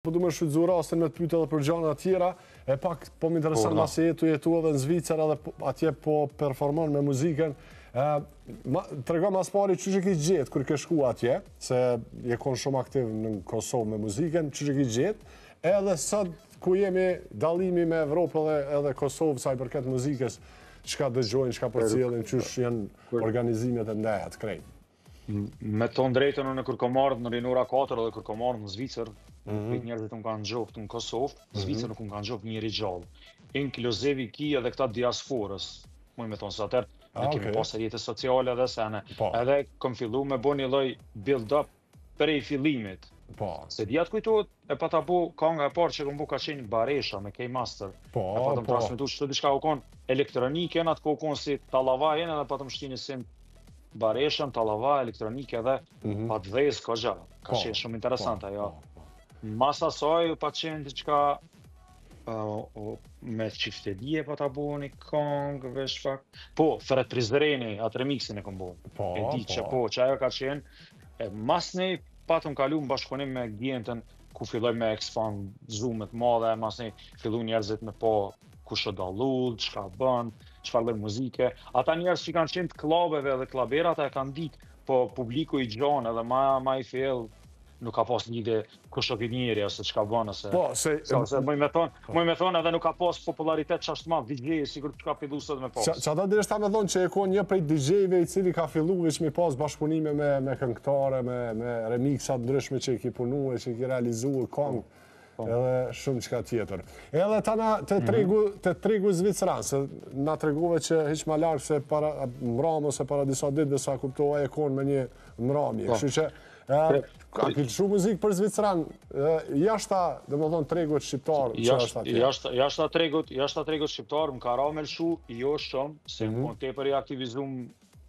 Po du me shfrytëzu rastin me të pytë edhe për gjana tjera, e pak po më intereson masi je tu jetu edhe në Zvicër edhe po, atje po performon me muzikën. Trego ma s'pari qysh e ki gjetë kur ke shku atje, se je konë shumë aktiv në Kosovë me muzikën, qysh e ki gjetë, edhe sot ku jemi dallimi me Evropë edhe, edhe Kosovë sa i përket muzikës, çka dëgjojnë, çka përcjellin, qysh janë organizimet e ndejat krejt. Me thonë drejtën, unë kur kom ardhë në Rinora 4 dhe kur kom ardhë në Zvicër, mm -hmm. njerëzit më kanë njoftë në Kosovë, në mhm. Zvicër nuk më kanë njoftë njeri gjallë. Inkluziv i ki edhe këta diasporës, muj me thonë se atëherë, ne ah, kemi okay. pasë rrjete sociale dhe sene. Po. Edhe kom fillu me bo një lloj build up prej fillimit. Po. Se di a t'kujtohet, e pata bo, kanga e parë që kom bo ka qenë Baresha me K-Master. Po, e patëm po. transmitu që të diçka u konë elektronike, në atë kohë u konë si tallava jenë edhe patëm shti një synth Bareshën, tallava, elektronike edhe mm -hmm. pa të dhezë kogja. Ka po, qenë shumë interesant po, ajo. Po, po. Mas asaj pa qenë diçka uh, me çiftelie pa ta bo një kongë, vesh pak. Po, Feret Prizreni, atë remixin e kom bo. Po, e di që po. po, që ajo ka qenë. E, mas nej patëm kalu në bashkëpunim me Gientën, ku filloj me expand me të madhe, mas nej fillu njerëzit me po kush o dallu, çka bën, çfarë lloj muzike. Ata njerëz që kanë qenë të klubeve dhe klaberat e kanë ditë, po publiku i gjonë edhe ma, ma i fell nuk ka pas lidhje kush o ky njeri ose çka bën ose Po, se se, ose muj me thon, muj me thon edhe nuk ka pas popularitet çashtë madh DJ sikur çka fillu sot me pas. Që ata deshta me thonë që e ko një prej DJ-ve i cili ka fillu veç mi pas bashkëpunime me, me këngëtare, me, me remixa të ndryshme që i ki punu e që i ki realizu e kongë, Po. edhe shumë çka tjetër. Edhe tana te tregu, te tregu zviceran, se na tregove që hiç ma larg se para mram ose para disa ditëve sa kuptova e konë me një mramje. Po. Kështu që e, ka ki lëshu muzikë për zviceran, e, jashta, domethënë tregut shqiptar që është atje. Jashtë jashtë tregut, jashtë tregut shqiptar më ka ra me lëshu, jo shumë, se mm -hmm. tepër i aktivizum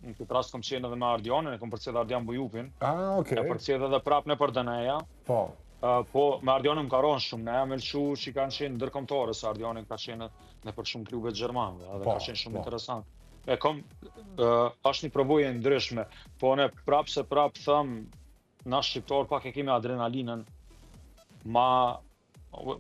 në këtë rast kom qenë edhe me Ardianin, e kom përcjell Ardian Bujupin. Ah, okay. E përcjell edhe prap në për DNA-ja. Po. Uh, po, me Ardianin më ka rënë shumë, ne me lëshu që kanë qenë ndërkombëtare, se Ardianin ka qenë në për shumë klube gjermane, edhe Po, ka qenë shumë po. interesant. E kom, uh, është një përvojë e ndryshme, po ne prap se prap them, na shqiptar pak e kemi adrenalinën ma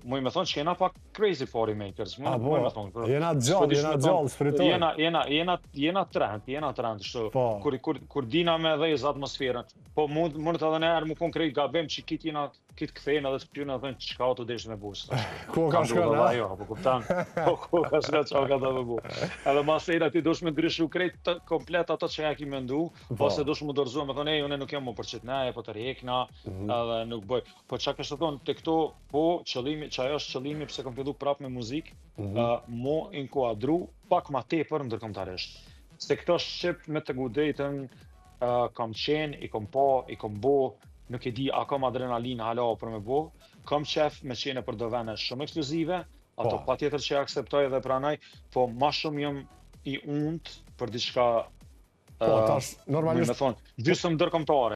Muj me thonë që jena pak crazy party makers, A, muj po, muj me thonë. jena S'po gjallë, di jena me thonë, gjallë, s'fritojnë. Jena, jena, jena, jena trend, jena trend, kështu, Po. kur, kur, kur dina me dhezë atmosferën, po mund, mund edhe në herë mu kon krejt gabim që kit jena, kit kthejnë edhe të pynë edhe thonë çka o të desh me bu, tash. Ku ka Ka ndodhur shkon, edhe a? ajo, apo kupton? Po ku ka shkon çka ka do me bu. Edhe mas ti dush me ndryshu krejt të, komplet ato që ja ki mendu, Po. ose dush mu dorëzu me thonë, ej, unë nuk jam më për qit ne, po tërhekna, Mhm. edhe nuk bëj. Po çka kështë të thonë, te këto, po, qëllimi, që ajo është qëllimi pse kom fillu prap me muzikë, Mm -hmm. uh, mo inkuadru pak ma tepër ndërkombëtarisht. Se këto shqip me të drejtën uh, kam qenë, i kom pa, i kom bo, nuk e di a kam adrenalinë hala për me bo, kam qef me qenë për do vene shumë ekskluzive, ato Po. pa tjetër që e akceptoj dhe pranoj, po ma shumë jam i unt për diçka Po, uh, tash, muj normalisht me thonë, gjysëm ndërkombëtare.